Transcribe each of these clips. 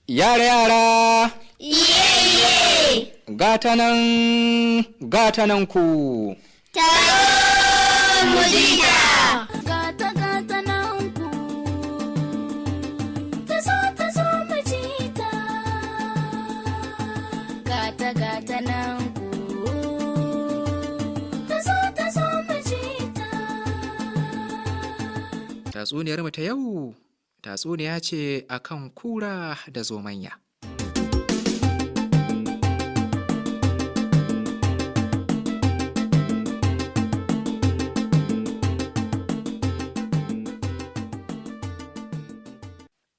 Yara yara! Iye-iye! Gata nan, gata nan ku! Taro mu jita! Gata gata nan ku tazo tazo mu ji ta gata gata nan ku tazo tazo mu ji ta. Tatsuniyar mu ta yau, tatsuniya ce akan kura da zomanya.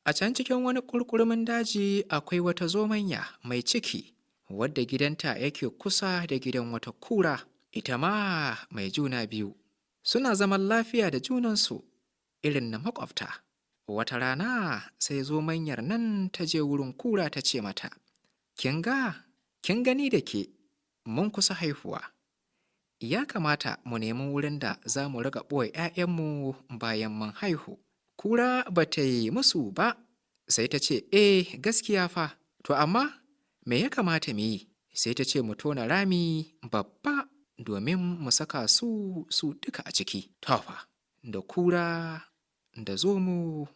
A can cikin wani ƙurƙurmin daji akwai wata zomanya mai ciki wadda gidanta yake kusa da gidan wata kura, ita ma mai juna biyu. Suna zaman lafiya da junansu irin na maƙwabta. Wata rana sai zomanyar nan ta je wurin kura ta ce mata, Kin ga, kin gani da ke, mun kusa haihuwa. Ya kamata mu nemi wurin da za mu riƙa ɓoye ‘ya'yanmu bayan mun haihu. Kura ba ta yi musu ba, sai ta ce, E, gaskiya fa, to amma me ya kamata mu yi? Sai ta ce mu tona rami babba domin mu saka su su duka a ciki. Tofa, da kura da zomo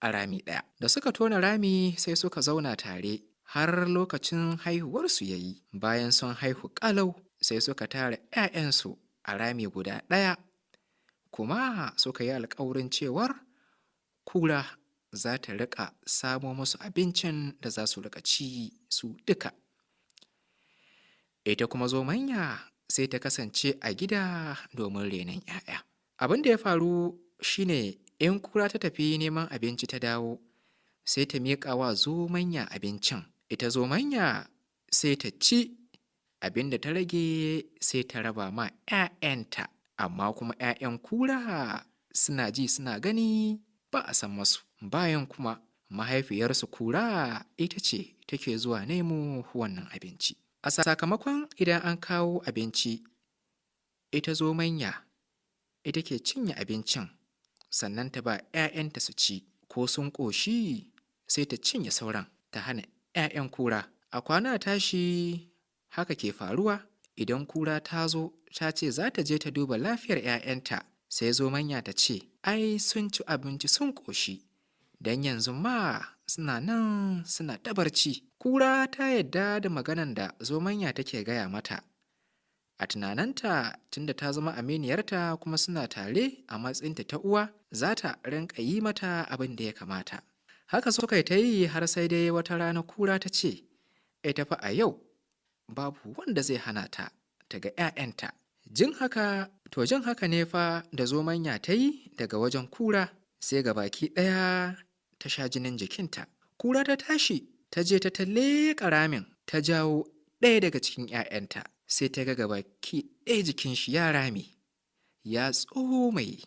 a rami ɗaya. Da suka tona rami sai suka zauna tare har lokacin haihuwarsu ya yi. Bayan sun haihu ƙalau sai suka tara ‘ya'yansu a rami guda ɗaya. Kuma suka yi alkawarin cewar kura za ta riƙa samo musu abincin da za su riƙa ci su duka. Ita kuma zomanya sai ta kasance a gida domin renon 'ya'ya. Abin da ya faru shine in kura ta tafi neman abinci ta dawo, sai ta miƙa wa zomanya abincin. Ita zomanya sai ta ci abin da ta rage sai ta raba ma 'ya'yanta. Amma kuma 'ya'yan kura suna ji suna gani ba a san masu. Bayan kuma mahaifiyarsu kura ita ce take zuwa nemo wannan abinci. A sakamakon idan an kawo abinci, ita zomanya ita ke cinye abincin sannan ta ba 'ya'yanta su ci ko sun ƙoshi sai ta cinye sauran ta hana 'ya'yan kura. A kwana tashi haka ke faruwa idan kura ta zo ta ce za ta je ta duba lafiyar 'ya'yanta sai zomanya ta ce ai sun ci abinci sun ƙoshi don yanzu ma suna nan suna ta barci. Kura ta yadda da maganan da zomanya take gaya mata. A tunaninta tunda ta zama aminiyarta kuma suna tare a matsayinta ta uwa za ta rinƙa yi mata abin da ya kamata. Haka suka yi ta yi har sai dai wata rana kura ta ce, ita fa a yau babu wanda zai hana ta ta ga 'ya'yanta. Jin haka, to jin haka ne fa da zomanya ta yi daga wajen kura sai ga baki ɗaya ta sha jinin jikinta. Kura ta tashi ta je ta leƙa ramin ta jawo ɗaya daga cikin 'ya'yanta sai ta ga gabaki ɗaya jikin shi ya rame ya tsomai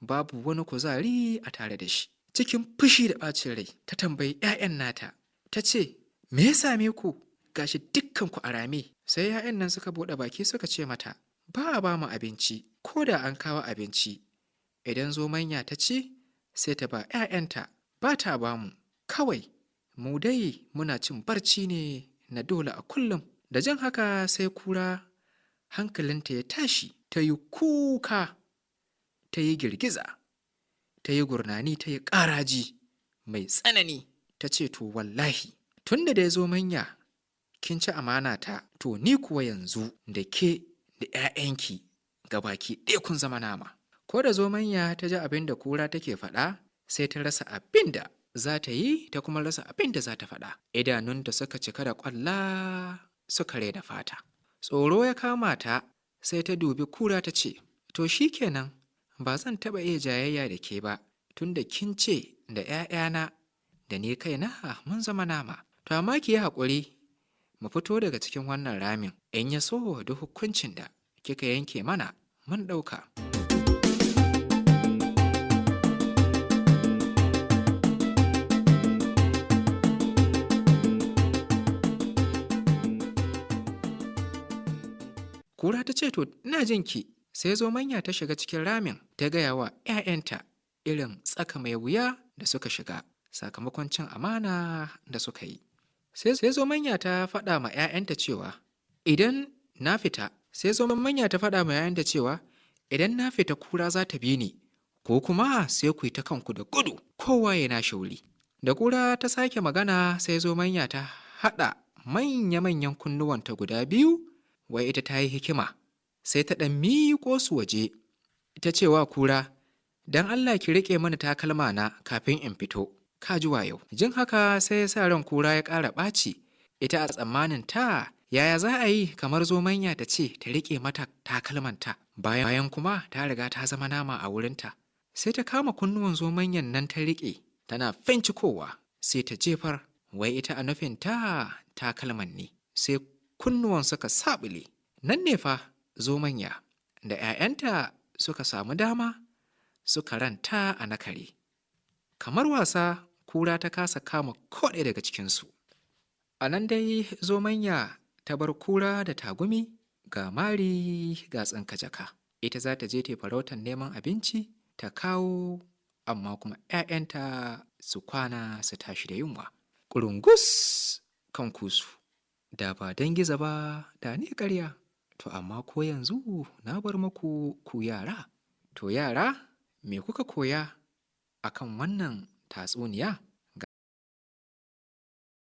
babu wani kuzari a tare da shi. Cikin fushi da ɓacin rai ta tambayi 'ya'yan nata ta ce me ya same ku gashi dukkanku a rame sai 'ya'yan nan suka buɗe baki suka ce mata ba a ba mu abinci ko da an kawo abinci idan zomanya ta ci sai ta ba 'ya'yanta ba ta ba mu kawai mu dai muna cin barci ne na dole a kullum da jin haka sai kura hankalinta ya tashi ta yi kuka ta yi girgiza ta yi gurnani ta yi ƙaraji mai tsanani ta ce to wallahi tun da dai zomanya kin ci amana ta to ni kuwa yanzu da ke da 'ya'yanki gabaki ɗaya kun zama nama ko da zomanya ta ji abin da kura take faɗa sai ta rasa abin da za ta yi ta kuma rasa abin da za ta faɗa idanunta suka cika da ƙwalla suka rena fata tsoro ya kama ta sai ta dubi kura ta ce to shi kenan ba zan taɓa iya jayayya da ke ba tunda kin ce da 'ya'yana da ni kaina mun zama nama to amma ki yi haƙuri mu fito daga cikin wannan ramin in ya so duk hukuncin da kika yanke mana mun ɗauka. Kura ta ce to ina jin ki sai zomanya ta shiga cikin ramin ta gaya wa 'ya'yanta irin tsaka mai wuya da suka shiga. sakamakon cin amana da suka yi. Sai zomanya ta faɗa ma 'ya'yanta cewa idan na fita, sai zomanya ta faɗa ma 'ya'yanta cewa idan na fita kura za ta bi ni, ko kuma sai ku yi ta kanku da gudu, kowa ya nashi wuri. Da kura ta sake magana, sai zomanya ta haɗa manya-manyan kunnuwanta guda biyu, wai ita ta yi hikima, sai ta ɗan miƙo su waje. Ita cewa kura, "Don Allah ki riƙe mana takalma na kafin in fito." Ka ji wayo. Jin haka sai ya sa ran kura ya ƙara ɓaci. Ita a tsammanin ta, yaya za a yi kamar zomanya ta ce ta riƙe mata takalmanta, bayan kuma ta riga ta zama nama a wurinta? Sai ta kama kunnuwan zomanyan nan ta riƙe, tana fincikowa, sai ta jefar, wai ita a nufin ta takalman ne, sai kunnuwan suka saɓule. Nan ne fa zomanya da 'ya'yanta suka samu dama suka ranta a nakare. Kamar wasa kura ta kasa kama ko ɗaya daga cikinsu. A nan dai zomanya ta bar kura da tagumi, ga mari ga tsinka jaka. Ita za ta je ta farautar neman abinci ta kawo, amma kuma 'ya'yanta su kwana su tashi da yunwa. Ƙurungus kan kusu. Da ba don gizo ba da ni ƙarya. To amma ko yanzu na bar muku ku yara. To yara, me kuka koya akan wannan tatsuniya?